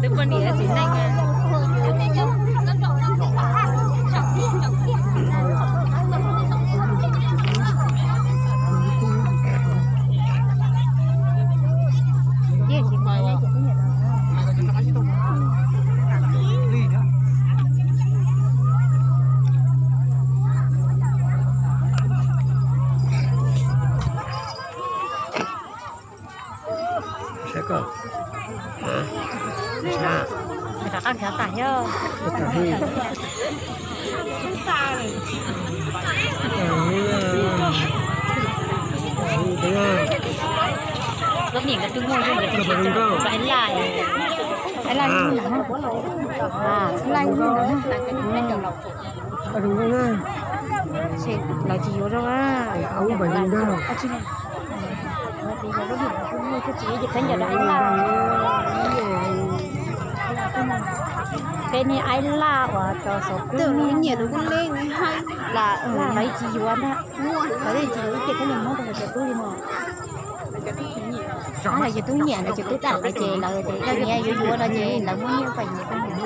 Poj niam txiv neej. Rov qab nrhiav tas thiab. Lub nim nkawd twb muaj zoo nkawd tsis tau laj, laj laj laj. Lawv tsis yuav zoo na. Peb niag aib laj uas rau xov kub nyiam rau kub leej, lawv tsis yuav ntag. Lawv tsis yuav ib ce khaub ncaws Hmoob rau cov tub li no. Lawv cov tub nyiam, lawv cov tub tham lawv ces lawv tias koj niam yuav yuav no ces lawv muab nyiaj pais yuav koj niam.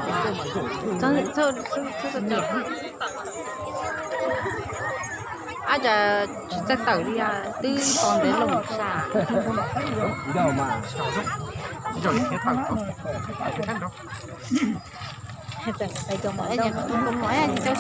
Ab, cas tsis txawj tawm li, twb pos ntawd los sas. Tsis txaus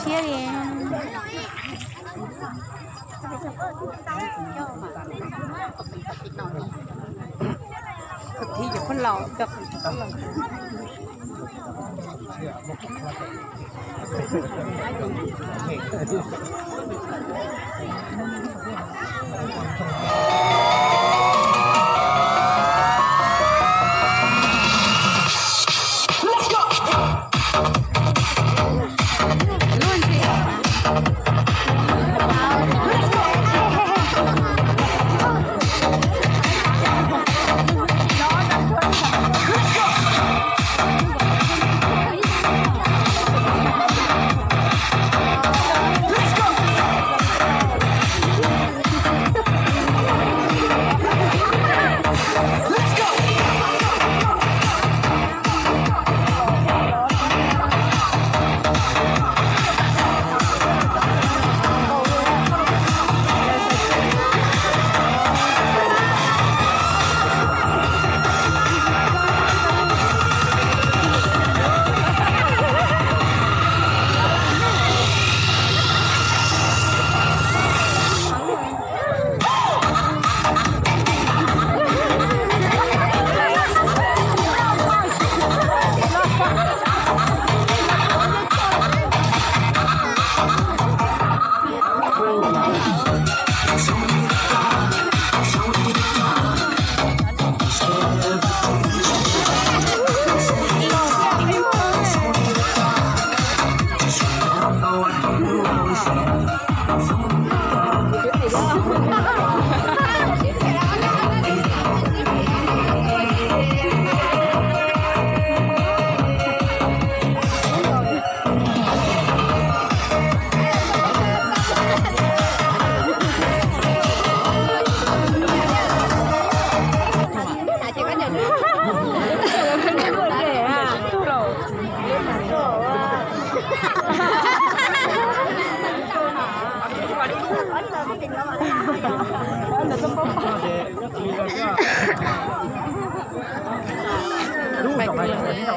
siab li.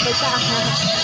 Peb tam